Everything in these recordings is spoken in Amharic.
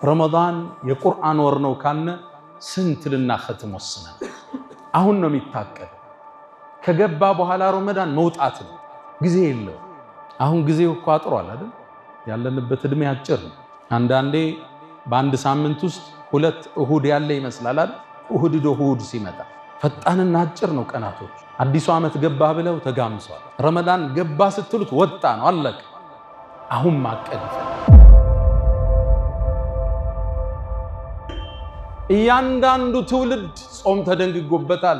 ረመዳን የቁርአን ወር ነው ካልነ ስንት ልናኸትም ወስነን? አሁን ነው የሚታቀድ። ከገባ በኋላ ረመዳን መውጣት ነው፣ ጊዜ የለው። አሁን ጊዜው እኮ አጥሯል አይደል? ያለንበት እድሜ አጭር ነው። አንዳንዴ በአንድ ሳምንት ውስጥ ሁለት እሁድ ያለ ይመስላል አይደል? እሁድ እሁድ ሲመጣ ፈጣንና አጭር ነው ቀናቶች። አዲሱ ዓመት ገባ ብለው ተጋምሷል። ረመዳን ገባ ስትሉት ወጣ ነው፣ አለቀ። አሁን ማቀድ ይፈልጋል። እያንዳንዱ ትውልድ ጾም ተደንግጎበታል።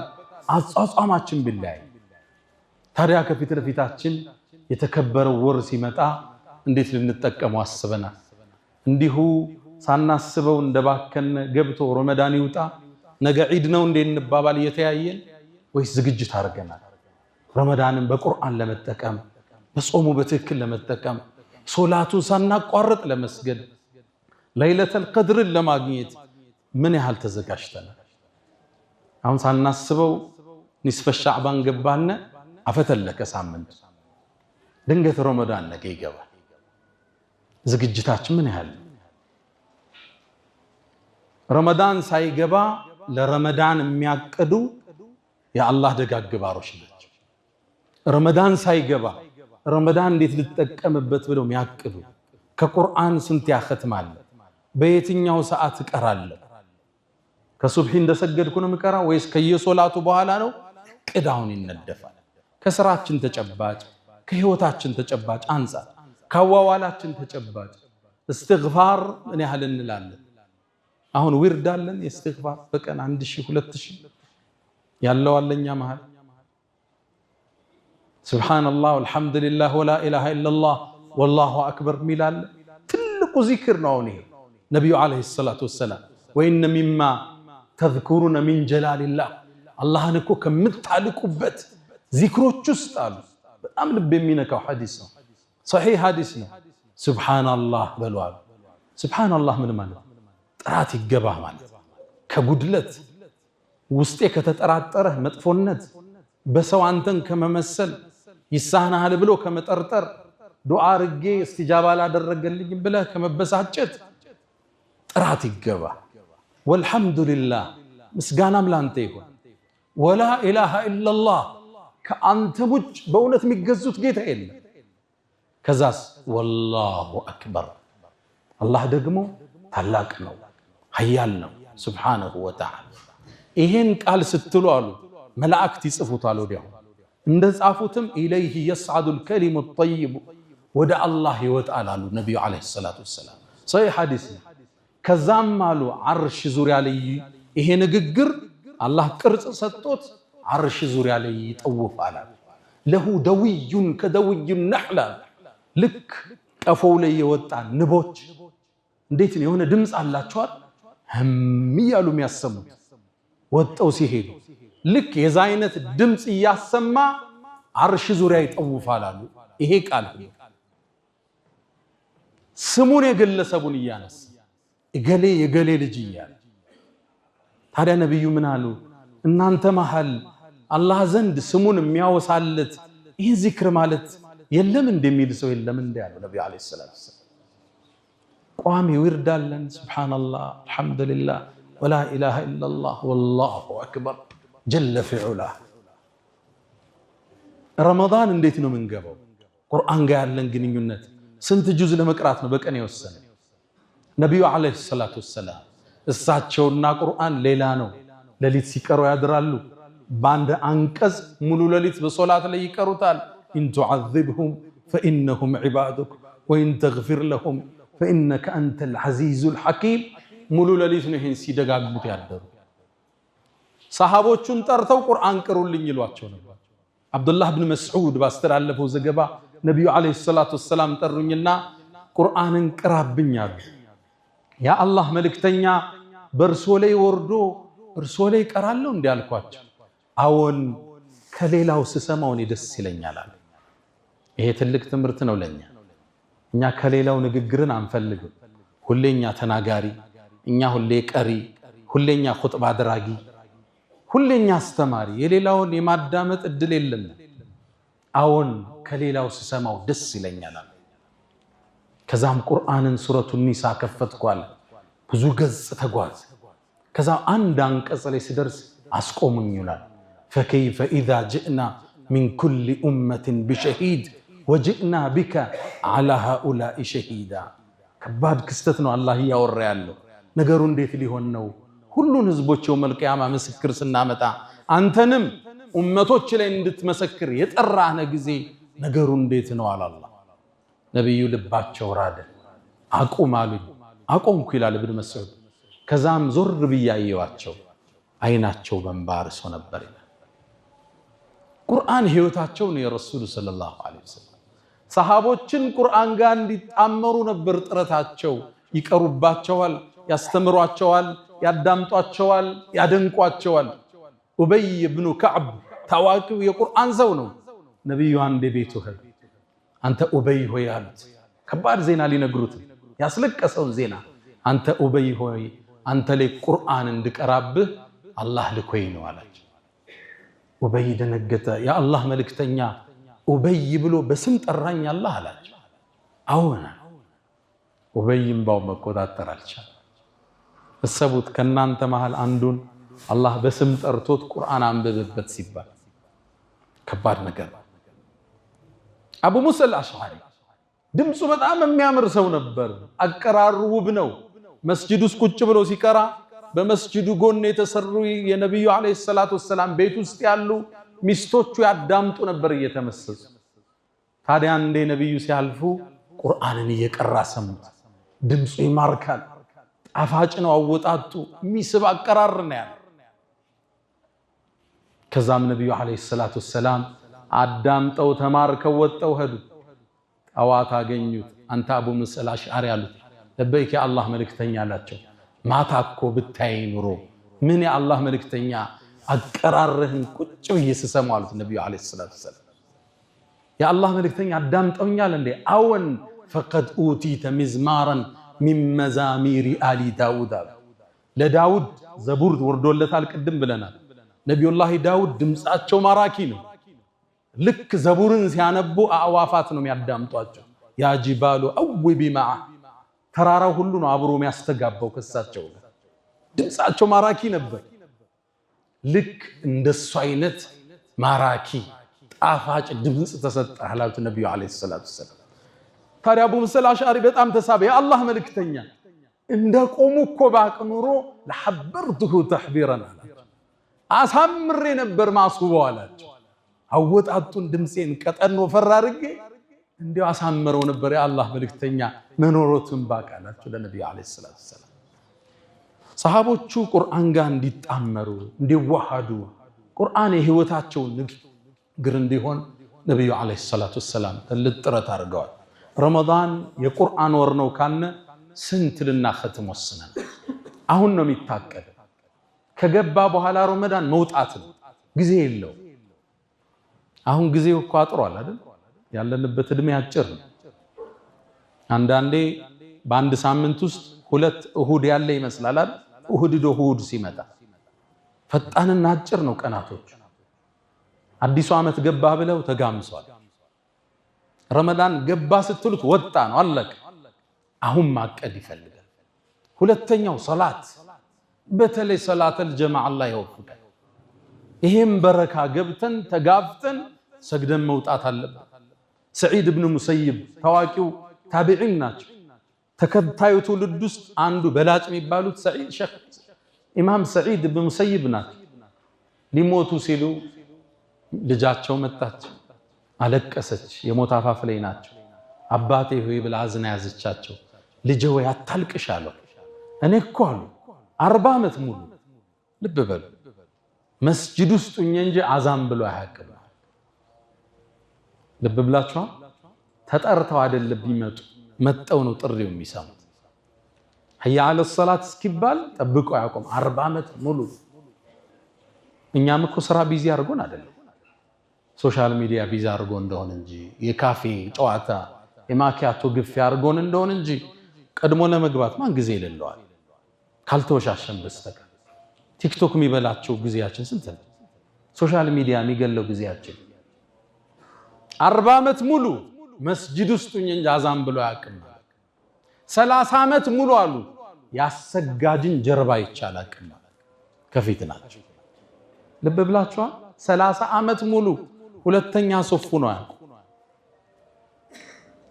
አጿጿማችን ቢለያይ ታዲያ ከፊት ለፊታችን የተከበረው ወር ሲመጣ እንዴት ልንጠቀመው አስበናል? እንዲሁ ሳናስበው እንደባከነ ገብቶ ረመዳን ይውጣ ነገ ዒድ ነው እንዴ እንባባል እየተያየን ወይስ ዝግጅት አድርገናል? ረመዳንን በቁርአን ለመጠቀም፣ በጾሙ በትክክል ለመጠቀም፣ ሶላቱን ሳናቋርጥ ለመስገድ፣ ለይለተል ቀድርን ለማግኘት ምን ያህል ተዘጋጅተናል? አሁን ሳናስበው ኒስፈ ሻዕባን ገባነ፣ አፈተለከ ሳምንት፣ ድንገት ረመዳን ነገ ይገባል። ዝግጅታችን ምን ያህል ነው? ረመዳን ሳይገባ ለረመዳን የሚያቅዱ የአላህ ደጋግ ባሮች ናቸው። ረመዳን ሳይገባ ረመዳን እንዴት ልጠቀምበት ብለው የሚያቅዱ፣ ከቁርአን ስንት ያኸትማለ፣ በየትኛው ሰዓት እቀራለሁ፣ ከሱብሒ እንደሰገድኩ ነው የምቀራ ወይስ ከየሶላቱ በኋላ ነው? ቅዳውን ይነደፋል። ከስራችን ተጨባጭ፣ ከህይወታችን ተጨባጭ አንጻር፣ ከአዋዋላችን ተጨባጭ እስትግፋር ምን ያህል እንላለን? አሁን ዊርድ አለን የእስትግፋር በቀን 1000 2000 ያለው አለኛ መሃል። سبحان الله والحمد لله ولا إله إلا الله والله أكبر የሚል አለ። ትልቁ ዚክር ነው። አሁን ይሄ ነቢዩ عليه الصلاة والسلام وإن مما تذكرون من جلال الله፣ አላህን እኮ ከምታልቁበት ዚክሮች ውስጥ አሉ። በጣም ልብ የሚነካው ሐዲስ ነው። ሰሒህ ሐዲስ ነው። سبحان الله በሉ አሉ። سبحان الله ምን ማለት? ጥራት ይገባህ ማለት፣ ከጉድለት ውስጤ ከተጠራጠረህ መጥፎነት፣ በሰው አንተን ከመመሰል፣ ይሳናሃል ብሎ ከመጠርጠር፣ ዱዓ አርጌ እስቲጃባ አላደረገልኝም ብለህ ከመበሳጨት ጥራት ይገባ። والحمد لله ምስጋናም ላንተ ይሁን። ولا إله إلا الله ከአንተ ውጭ በእውነት የሚገዙት ጌታ የለም። ከዛስ والله أكبر፣ አላህ ደግሞ ታላቅ ነው፣ ሀያል ነው سبحانه وتعالى። ይሄን ቃል ስትሉ አሉ መላእክት ይጽፉታል ወዲያው። እንደ ጻፉትም إليه يصعد الكلم الطيب፣ ወደ አላህ ይወጣል አሉ ነቢዩ عليه الصلاة والسلام። ሰሒህ ሐዲስ ነው። ከዛም አሉ ዓርሽ ዙሪያ ላይ ይሄ ንግግር አላህ ቅርጽ ሰጥቶት ዓርሽ ዙሪያ ላይ ይጠውፋል አሉ። له دوي كدوي النحل፣ ልክ ቀፎው ላይ የወጣ ንቦች እንዴት ነው የሆነ ድምፅ አላቸዋል ህም እያሉ የሚያሰሙት ወጠው ሲሄዱ ልክ የዛ አይነት ድምፅ እያሰማ አርሽ ዙሪያ ይጠውፋል አሉ። ይሄ ቃል ስሙን የግለሰቡን እያነሳ እገሌ የገሌ ልጅ እያለ፣ ታዲያ ነቢዩ ምን አሉ? እናንተ መሃል አላህ ዘንድ ስሙን የሚያወሳለት ይህን ዚክር ማለት የለም እንደሚል ሰው የለም እንደ ያሉ ነቢዩ عليه الصلاة والسلام። ቋሚ ዊርድ አለን። سبحان الله الحمد لله ولا إله إلا الله والله أكبر جل في علاه። ረመዳን እንዴት ነው የምንገባው? ቁርአን ጋር ያለን ግንኙነት ስንት ጁዝ ለመቅራት ነው በቀን የወሰነ? ነቢዩ عليه الصلاة والسلام እሳቸውና ቁርአን ሌላ ነው። ሌሊት ሲቀሩ ያድራሉ። በአንድ አንቀጽ ሙሉ ሌሊት በሶላት ላይ ይቀሩታል። إن تعذبهم فإنهم عبادك وإن تغفر لهم فإنك أنت العزيز الحكيم። ሙሉ ሌሊት ነው ይሄን ሲደጋግሙት ያደሩ። ሰሃቦቹን ጠርተው ቁርአን ቅሩልኝ ይሏቸው ነበር። አብዱላህ ብን መስዑድ ባስተላለፈው ዘገባ ነቢዩ عليه الصلاة والسلام ጠሩኝና ቁርአንን ቅራብኝ አሉ። ያ አላህ መልእክተኛ በእርሶ ላይ ወርዶ እርሶ ላይ እቀራለሁ እንዲህ አልኳቸው። አዎን፣ ከሌላው ስሰማው እኔ ደስ ይለኛል አሉ። ይሄ ትልቅ ትምህርት ነው ለኛ። እኛ ከሌላው ንግግርን አንፈልግም። ሁሌኛ ተናጋሪ፣ እኛ ሁሌ ቀሪ፣ ሁሌኛ ኹጥባ አድራጊ፣ ሁሌኛ አስተማሪ፣ የሌላውን የማዳመጥ እድል የለንም። አዎን፣ ከሌላው ስሰማው ደስ ይለኛል አሉ። ከዛም ቁርአንን ሱረቱ ኒሳ ከፈትኳል። ብዙ ገጽ ተጓዝ። ከዛ አንድ አንቀጽ ላይ ስደርስ አስቆሙኝ ይላል። فكيف إذا جئنا من كل أمة بشهيد وجئنا بك على هؤلاء شهيدا። ከባድ ክስተት ነው አላህ እያወራ ያለው ነገሩ። እንዴት ሊሆን ነው? ሁሉን ህዝቦች يوم القيامة ምስክር ስናመጣ አንተንም ኡመቶች ላይ እንድትመሰክር የጠራህነ ጊዜ ነገሩ እንዴት ነው አለ አላህ። ነቢዩ ልባቸው ራደ። አቁም አሉኝ። አቆምኩ ይላል እብን መስዑድ። ከዛም ዞር ብዬ አየኋቸው፣ አይናቸው በእንባ አርሶ ነበር ይላል። ቁርአን ህይወታቸው ነው የረሱሉ صلى الله عليه وسلم። ሰሃቦችን ቁርአን ጋር እንዲጣመሩ ነበር ጥረታቸው። ይቀሩባቸዋል፣ ያስተምሯቸዋል፣ ያዳምጧቸዋል፣ ያደንቋቸዋል። ኡበይ ብኑ ከዕብ ታዋቂው የቁርአን ሰው ነው። ነቢዩ አንዴ ቤቱ ሄዱ። አንተ ኡበይ ሆይ አሉት። ከባድ ዜና ሊነግሩት ያስለቀሰውን ዜና። አንተ ኡበይ ሆይ አንተ ላይ ቁርአን እንድቀራብህ አላህ ልኮኝ ነው አላቸው። ኡበይ ደነገጠ። የአላህ መልእክተኛ ኡበይ ብሎ በስም ጠራኝ አላህ አላቸው። አዎን። ኡበይ እምባው መቆጣጠር አልቻለም። እሰቡት፣ ከእናንተ መሃል አንዱን አላህ በስም ጠርቶት ቁርአን አንብብበት ሲባል ከባድ ነገር። አቡ ሙሳ አልአሽዓሪ ድምፁ በጣም የሚያምር ሰው ነበር። አቀራሩ ውብ ነው። መስጂድ ውስጥ ቁጭ ብሎ ሲቀራ በመስጂዱ ጎን የተሰሩ የነቢዩ ዓለይሂ ሰላቱ ወሰላም ቤት ውስጥ ያሉ ሚስቶቹ ያዳምጡ ነበር እየተመሰጡ። ታዲያ እንዴ ነቢዩ ሲያልፉ ቁርአንን እየቀራ ሰሙት። ድምፁ ይማርካል፣ ጣፋጭ ነው አወጣጡ፣ የሚስብ አቀራር ነው ያለ። ከዛም ነቢዩ ዓለይሂ ሰላቱ ወሰላም አዳምጠው ተማርከው ወጠው ሄዱ። ጠዋት አገኙት። አንተ አቡ ሙሳ አልአሽዓሪ አሉት። لبيك የአላህ መልእክተኛ አላቸው። ማታ እኮ ብታይ ኑሮ ምን የአላህ መልእክተኛ አቀራርህን ቁጭ ብዬ ስሰማው አሉት ነቢዩ عليه الصلاة والسلام። የአላህ መልእክተኛ አዳምጠውኛል እንዴ? አዎን። فقد أوتيت مزمارا من مزامير آل داود አሉ። ለዳውድ ዘቡር ወርዶለታል፣ ቅድም ብለናል። ነቢዩላህ ዳውድ ድምፃቸው ማራኪ ነው። ልክ ዘቡርን ሲያነቡ አዕዋፋት ነው የሚያዳምጧቸው። يا جبال أوبي معه ተራራው ሁሉ ነው አብሮ የሚያስተጋባው ከሳቸው ጋር። ድምፃቸው ማራኪ ነበር። ልክ እንደሱ አይነት ማራኪ ጣፋጭ ድምፅ ተሰጠህ አሉት ነቢዩ عليه الصلاة والسلام። ታዲያ አቡ ሙሳ አልአሽዓሪ በጣም ተሳበ። የአላህ መልእክተኛ እንደ ቆሙ እኮ ባቅ ኑሮ لحبرته تحبيرا አላቸው። አሳምሬ ነበር ማስውበው አላቸው። አወጣጡን ድምፄን ቀጠን ወፈር አድርጌ እንዲያው አሳምረው ነበር የአላህ መልእክተኛ መኖሮቱን ባቅ አላቸው ለነቢዩ عليه الصلاة والسلام። ሰሃቦቹ ቁርአን ጋር እንዲጣመሩ እንዲዋሃዱ ቁርአን የህይወታቸው ንግግር እንዲሆን ነቢዩ عليه الصلاة والسلام ትልቅ ጥረት አድርገዋል። ረመዳን የቁርአን ወር ነው ካልነ ስንት ልናኸትም ወስነን? አሁን ነው የሚታቀድ። ከገባ በኋላ ረመዳን መውጣት ነው፣ ጊዜ የለው። አሁን ጊዜው እኮ አጥሯል አይደል? ያለንበት እድሜ አጭር ነው። አንዳንዴ በአንድ ሳምንት ውስጥ ሁለት እሁድ ያለ ይመስላል አይደል? እሁድ ዶ እሁድ ሲመጣ ፈጣንና አጭር ነው ቀናቶች። አዲሱ ዓመት ገባ ብለው ተጋምሷል። ረመዳን ገባ ስትሉት ወጣ ነው፣ አለቀ። አሁን ማቀድ ይፈልጋል። ሁለተኛው ሰላት፣ በተለይ ሰላተል ጀማዓ አላህ ይወፍቃል። ይሄም በረካ ገብተን ተጋፍተን ሰግደን መውጣት አለብን። ሰዒድ ብን ሙሰይብ ታዋቂው ታቢዒን ናቸው። ተከታዩ ትውልድ ውስጥ አንዱ በላጭ የሚባሉት ኢማም ሰዒድ ብን ሙሰይብ ናቸው። ሊሞቱ ሲሉ ልጃቸው መጣች፣ አለቀሰች። የሞት አፋፍ ላይ ናቸው። አባቴ ሆይ ብላ አዝና ያዘቻቸው። ልጄ ሆይ አታልቅሽ አለው። እኔ እኮ አሉ 40 ዓመት ሙሉ ልብ በሉ መስጂድ ውስጥ ሁኜ እንጂ አዛን ብሎ አያውቅም። ልብ ብላችኋል። ተጠርተው አይደለም ቢመጡ መጠው ነው ጥሪው የሚሰሙት። حي على الصلاة እስኪባል ጠብቆ አያውቁም። 40 ዓመት ሙሉ። እኛም እኮ ስራ busy አድርጎን አይደለም social media busy አድርጎ እንደሆን እንጂ የካፌ ጨዋታ የማኪያቶ ግፊያ አድርጎን እንደሆን እንጂ ቀድሞ ለመግባት ማን ጊዜ ይለለዋል? ካልተወሻሸን በስተቀር ቲክቶክ የሚበላቸው ጊዜያችን ስንት ነው? social media የሚገለው ጊዜያችን 40 ዓመት ሙሉ መስጂድ ውስጥ ሁኜ እንጂ አዛን ብሎ አያውቅም። 30 ዓመት ሙሉ አሉ ያሰጋጅን ጀርባ ይቻላል ከፊት ናቸው። ልብ ብላችኋል። 30 ዓመት ሙሉ ሁለተኛ ሶፉ ነው ያልኩ።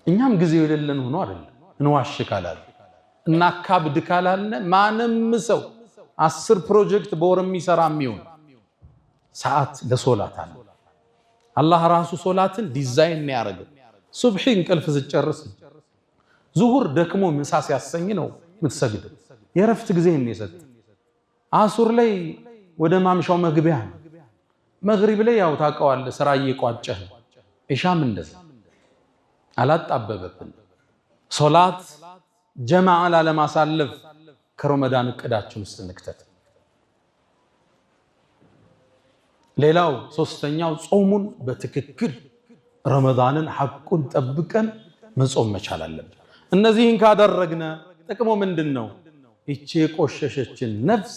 እኛም ጊዜው የሌለን ሆኖ አይደለም። እንዋሽ ካላል እና ካብድ ካላልነ ማንም ሰው 10 ፕሮጀክት በወር የሚሰራ የሚሆን ሰዓት ለሶላት አለ። አላህ ራሱ ሶላትን ዲዛይን ነው ያደረገው። ሱብሒ እንቅልፍ ስጨርስ፣ ዙሁር ደክሞ ምሳ ሲያሰኝ ነው የምትሰግደው። የእረፍት ጊዜ ነው የሰጠ። አሱር ላይ ወደ ማምሻው መግቢያ ነው። መግሪብ ላይ ያው ታውቀዋለህ፣ ስራ እየቋጨህ ነው። ኢሻም እንደዛ አላጣበበብን። ሶላት ጀማዓ ላለማሳለፍ ከረመዳን እቅዳችን ውስጥ እንክተት። ሌላው ሶስተኛው ጾሙን በትክክል ረመዳንን ሐቁን ጠብቀን መጾም መቻል አለብን። እነዚህን ካደረግነ ጥቅሙ ምንድን ነው? ይቺ የቆሸሸችን ነፍስ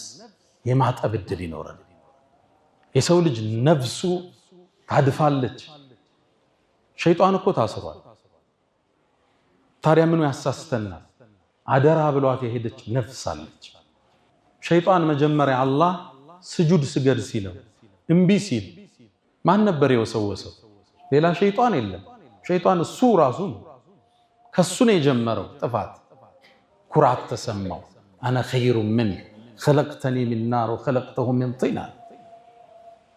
የማጠብ እድል ይኖረን። የሰው ልጅ ነፍሱ ታድፋለች። ሸይጣን እኮ ታስሯል። ታዲያ ምኑ ያሳስተናል? አደራ ብሏት የሄደች ነፍስ አለች። ሸይጣን መጀመሪያ አላህ ስጁድ ስገድ ሲለው እምቢ ሲል ማን ነበር የወሰወሰው? ሌላ ሸይጣን የለም። ሸይጣን እሱ ራሱ ነው። ከሱ ነው የጀመረው ጥፋት። ኩራት ተሰማው። أنا خير منه خلقتني من نار وخلقته من طين፣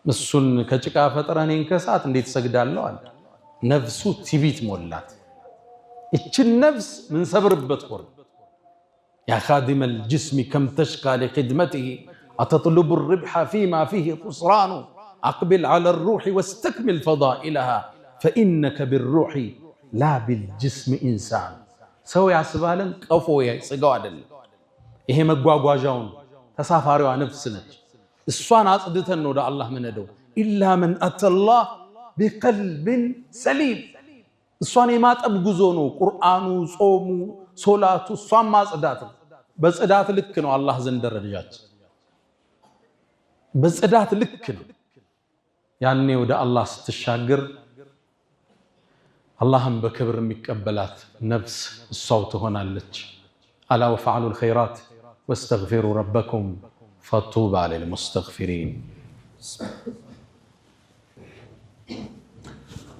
እሱን ከጭቃ ፈጥረህ እኔን ከእሳት እንዴት እሰግዳለሁ አለ። ነፍሱ ትዕቢት ሞላት። እችን ነፍስ ምንሰብርበት ወር يا خادم الجسم كم تشقى لخدمته أتطلب الربح فيما فيه خسران أقبل على الروح واستكمل فضائلها فإنك بالروح لا بالجسم إنسان። ሰው ያስባለን ቀፎ ስጋው አይደለም። ይሄ መጓጓዣውን ተሳፋሪዋ ነፍስ ነች። እሷን አጽድተን ነው ወደ አላህ ምንሄደው። إلا من أتى الله بقلب سليم። እሷን የማጠብ ጉዞ ነው ቁርአኑ፣ ጾሙ፣ ሶላቱ። እሷን ማጽዳት ነው። በጽዳት ልክ ነው አላህ ዘንድ ደረጃችን በጽዳት ልክ ነው። ያኔ ወደ አላህ ስትሻገር አላህም በክብር የሚቀበላት ነፍስ እሷው ትሆናለች። ألا وافعلوا الخيرات واستغفروا ربكم فطوبى للمستغفرين።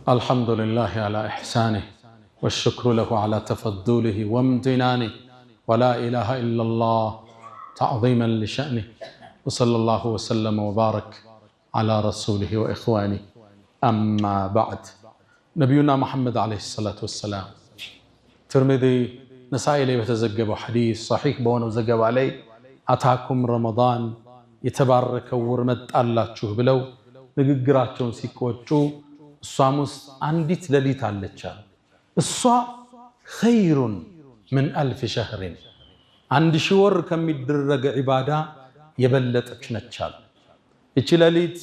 الحمد لله على إحسانه والشكر له على تفضله وامتنانه ولا إله إلا الله تعظيما لشأنه وصلى الله وسلم وبارك على رسوله وإخوانه أما بعد። ነቢዩና መሐመድ عليه الصلاة والسلام ትርሚዚ ነሳኢ ላይ በተዘገበው ሐዲስ ሰሒህ በሆነው ዘገባ ላይ أتاكم رمضان የተባረከው ወር መጣላችሁ ብለው ንግግራቸውን ሲቆጩ እሷም ውስጥ አንዲት ሌሊት አለች አሉ። እሷ خير من ألف شهر 1000 ወር ከሚደረገ ዒባዳ የበለጠች ነች አሉ። ይቺ ሌሊት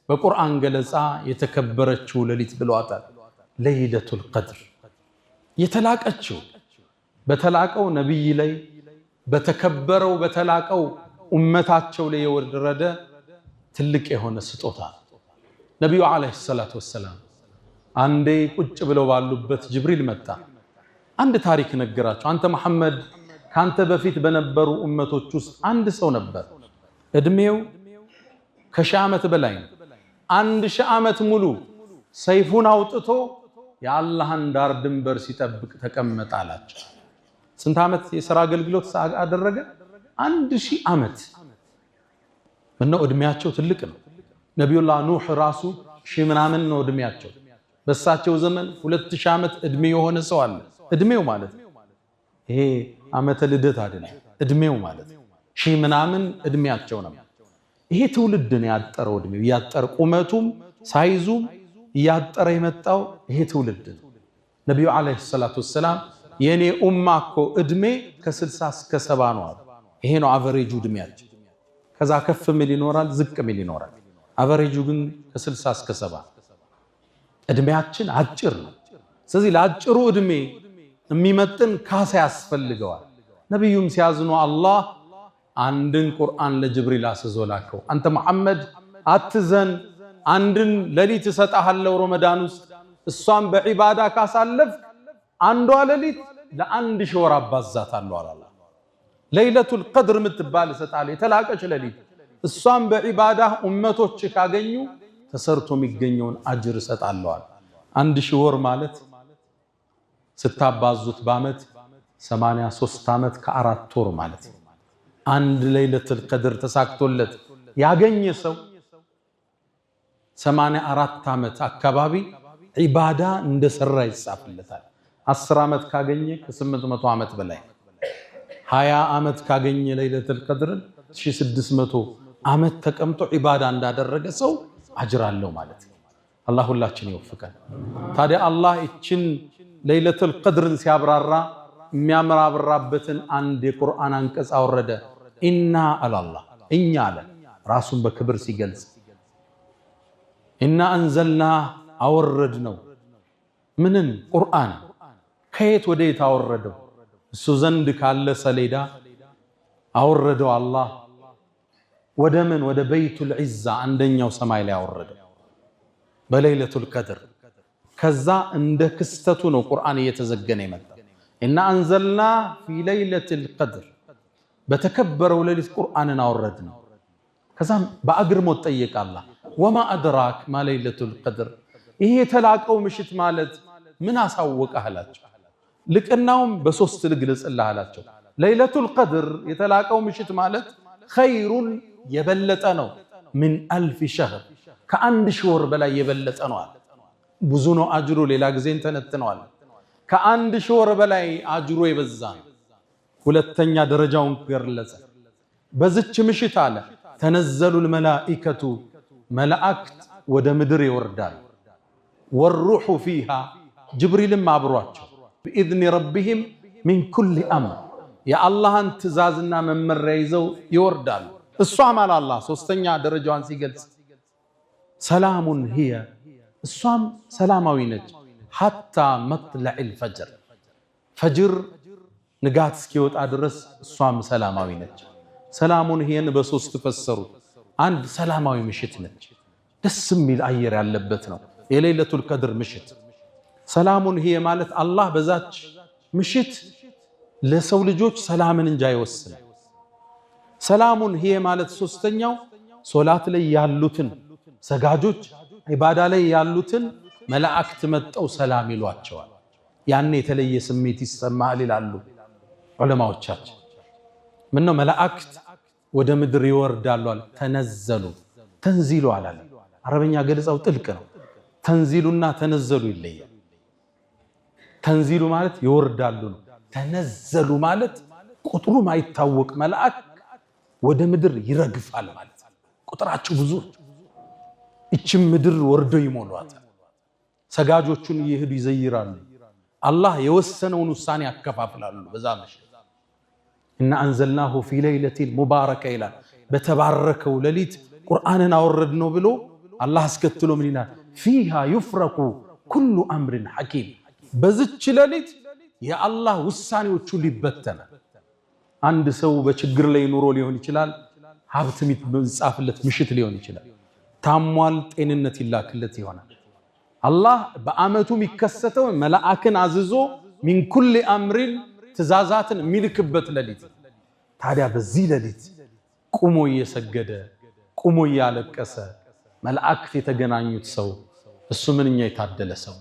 በቁርአን ገለጻ የተከበረችው ሌሊት ብለዋታል። ለይለቱል ቀድር የተላቀችው በተላቀው ነቢይ ላይ በተከበረው በተላቀው ኡመታቸው ላይ የወረደ ትልቅ የሆነ ስጦታ ነው። ነቢዩ ዓለይሂ ሰላቱ ወሰላም አንዴ ቁጭ ብለው ባሉበት ጅብሪል መጣ። አንድ ታሪክ ነገራቸው። አንተ መሐመድ፣ ካንተ በፊት በነበሩ ኡመቶች ውስጥ አንድ ሰው ነበር። እድሜው ከ1000 ዓመት በላይ ነው። 1000 ዓመት ሙሉ ሰይፉን አውጥቶ የአላህን ዳር ድንበር ሲጠብቅ ተቀመጠ አላቸው። ስንት ዓመት የሥራ አገልግሎት አደረገ? 1000 ዓመት። ምነው እድሜያቸው ትልቅ ነው። ነቢዩላህ ኑህ ራሱ ሺህ ምናምን ነው እድሜያቸው። በሳቸው ዘመን 2000 ዓመት እድሜ የሆነ ሰው አለ። እድሜው ማለት ይሄ ዓመተ ልደት አይደለም፣ እድሜው ማለት ሺህ ምናምን እድሜያቸው ነው። ይሄ ትውልድ ነው ያጠረው፣ እድሜው እያጠረ ቁመቱም ሳይዙም እያጠረ የመጣው ይሄ ትውልድ ነው። ነቢዩ ዓለይሂ ሰላቱ ወሰላም የኔ ኡማ እኮ እድሜ ከ60 እስከ 70 ነው አሉ። ይሄ ነው average ኡ እድሜያቸው። ከዛ ከፍ ሚል ይኖራል፣ ዝቅ ሚል ይኖራል። average ኡ ግን ከ60 እስከ 70 እድሜያችን አጭር ነው። ስለዚህ ለአጭሩ እድሜ የሚመጥን ካሳ ያስፈልገዋል። ነቢዩም ሲያዝኑ አላህ አንድን ቁርአን ለጅብሪል አስዞ ላከው። አንተ መሐመድ አትዘን፣ አንድን ሌሊት እሰጥሃለሁ ረመዳን ውስጥ እሷን በዒባዳ ካሳለፍ አንዷ ሌሊት ለ1000 ወር አባዛታለሁ አላላ። ለይለቱል ቀድር የምትባል እሰጥሃለሁ፣ የተላቀች ሌሊት። እሷም በዒባዳህ ኡመቶች ካገኙ ተሰርቶ የሚገኘውን አጅር እሰጣለሁ። 1000 ወር ማለት ስታባዙት በዓመት 83 ዓመት ከ4 ወር ማለት ነው። አንድ ለይለቱል ቀድር ተሳክቶለት ያገኘ ሰው 84 ዓመት አካባቢ ዒባዳ እንደሰራ ይጻፍለታል። 10 ዓመት ካገኘ ከ800 ዓመት በላይ፣ 20 ዓመት ካገኘ ለይለቱል ቀድርን 1600 ዓመት ተቀምጦ ዒባዳ እንዳደረገ ሰው አጅር አለው ማለት ነው። አላህ ሁላችን ይወፍቀን። ታዲያ አላህ ይችን ለይለቱል ቀድርን ሲያብራራ የሚያምራብራበትን አንድ የቁርአን አንቀጽ አወረደ። إنا አላህ እኛ አለ ራሱን በክብር ሲገልጽ إنا أنزلنا አወረድ ነው ምንን ቁርአን ከየት ወደ የት አወረደው? እሱ ዘንድ ካለ ሰሌዳ አወረደው አላህ ወደ ምን ወደ በይቱል ዒዛ አንደኛው ሰማይ ላይ አወረደው በለይለቱል ቀድር። ከዛ እንደ ክስተቱ ነው ቁርአን እየተዘገነ የመጣ። إنا أنزلنا في ليلة القدر በተከበረው ሌሊት ቁርአንን አወረድ ነው። ከዛም በአግርሞት ጠየቀ አላህ وما أدراك ما ليلة القدر ይሄ የተላቀው ምሽት ማለት ምን አሳወቀህ አላቸው። ልቅናውም በሶስት ልግለጽልህ አላቸው። ለይለቱል ቀድር የተላቀው ምሽት ማለት خير የበለጠ ነው من ألف شهر ከ1000 ወር በላይ የበለጠ ነው አለ። ብዙ ነው አጅሩ፣ ሌላ ጊዜ እንተነትነዋል። ከ1000 ወር በላይ አጅሩ የበዛ ነው። ሁለተኛ ደረጃውን ገለጸ። በዝች ምሽት አለ تنزل الملائكة መላእክት ወደ ምድር ይወርዳል። والروح فيها ጅብሪልም አብሯቸው بإذن ربهم من كل أمر የአላህን ትእዛዝና መመሪያ ይዘው ይወርዳሉ። እሷም አለ አላህ ሶስተኛ ደረጃዋን ሲገልጽ سلام هي እሷም ሰላማዊ ነች። حتى مطلع الفجر ፈጅር ንጋት እስኪወጣ ድረስ እሷም ሰላማዊ ነች። سلام هي ን በሶስት ፈሰሩት። አንድ ሰላማዊ ምሽት ነች፣ ደስ የሚል አየር ያለበት ነው የሌለቱል ቀድር ምሽት። سلام هي ማለት አላህ በዛች ምሽት ለሰው ልጆች ሰላምን እንጂ አይወስንም። سلام هي ማለት ሶስተኛው ሶላት ላይ ያሉትን ሰጋጆች ዒባዳ ላይ ያሉትን መላእክት መጠው ሰላም ይሏቸዋል። ያኔ የተለየ ስሜት ይሰማል ይላሉ ዑለማዎቻችን። ምነው መላእክት ወደ ምድር ይወርዳሉ አለ። تنزل تنزيل አላለም። አረበኛ ገለጻው ጥልቅ ነው። ተንዚሉና تنزل ይለያል። تنزيل ማለት ይወርዳሉ ነው። تنزل ማለት ቁጥሩ ማይታወቅ መልአክ ወደ ምድር ይረግፋል ማለት ቁጥራቸው ብዙ እችም ምድር ወርዶ ይሞሏታል። ሰጋጆቹን እየሄዱ ይዘይራሉ። አላህ የወሰነውን ውሳኔ ያከፋፍላሉ። በዛ ምሽት إنا أنزلناه في ليلة مباركة ይላል። በተባረከው ሌሊት ቁርአንን አወረድነው ብሎ አላህ አስከትሎ ምን ይላል? فيها يفرق كل أمر حكيم። በዝች ሌሊት የአላህ ውሳኔዎቹ ሊበተናል። አንድ ሰው በችግር ላይ ኑሮ ሊሆን ይችላል። ሀብት የሚጻፍለት ምሽት ሊሆን ይችላል። ታሟል፣ ጤንነት ይላክለት ይሆናል። አላህ በአመቱ የሚከሰተው መላእክን አዝዞ من كل أمر ትእዛዛትን የሚልክበት ሌሊት። ታዲያ በዚህ ሌሊት ቁሞ እየሰገደ ቁሞ እያለቀሰ መላእክት የተገናኙት ሰው እሱ ምንኛ የታደለ ሰው።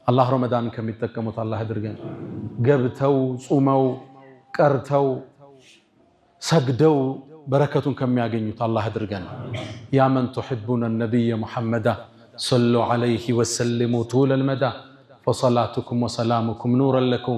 አላህ ረመዳን ከሚጠቀሙት አላህ አድርገን። ገብተው ጹመው ቀርተው ሰግደው በረከቱን ከሚያገኙት አላህ አድርገን። يا من تحبون النبي محمدا صلوا عليه وسلموا طول المدى فصلاتكم وسلامكم نورا لكم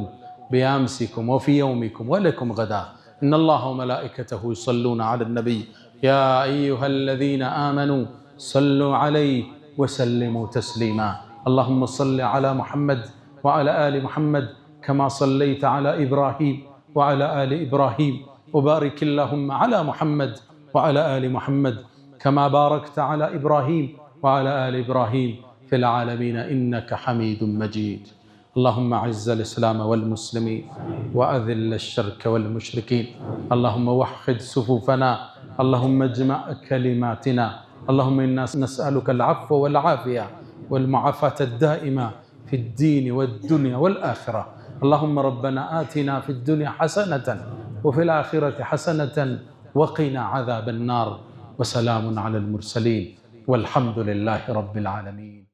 بأمسكم وفي يومكم ولكم غدا إن الله وملائكته يصلون على النبي يا أيها الذين آمنوا صلوا عليه وسلموا تسليما اللهم صل على محمد وعلى آل محمد كما صليت على إبراهيم وعلى آل إبراهيم وبارك اللهم على محمد وعلى آل محمد كما باركت على إبراهيم وعلى آل إبراهيم في العالمين إنك حميد مجيد اللهم أعز الإسلام والمسلمين وأذل الشرك والمشركين اللهم وحد صفوفنا اللهم اجمع كلماتنا اللهم إنا نسألك العفو والعافية والمعافاة الدائمة في الدين والدنيا والآخرة. اللهم ربنا آتنا في الدنيا حسنة وفي الآخرة حسنة وقنا عذاب النار وسلام على المرسلين والحمد لله رب العالمين.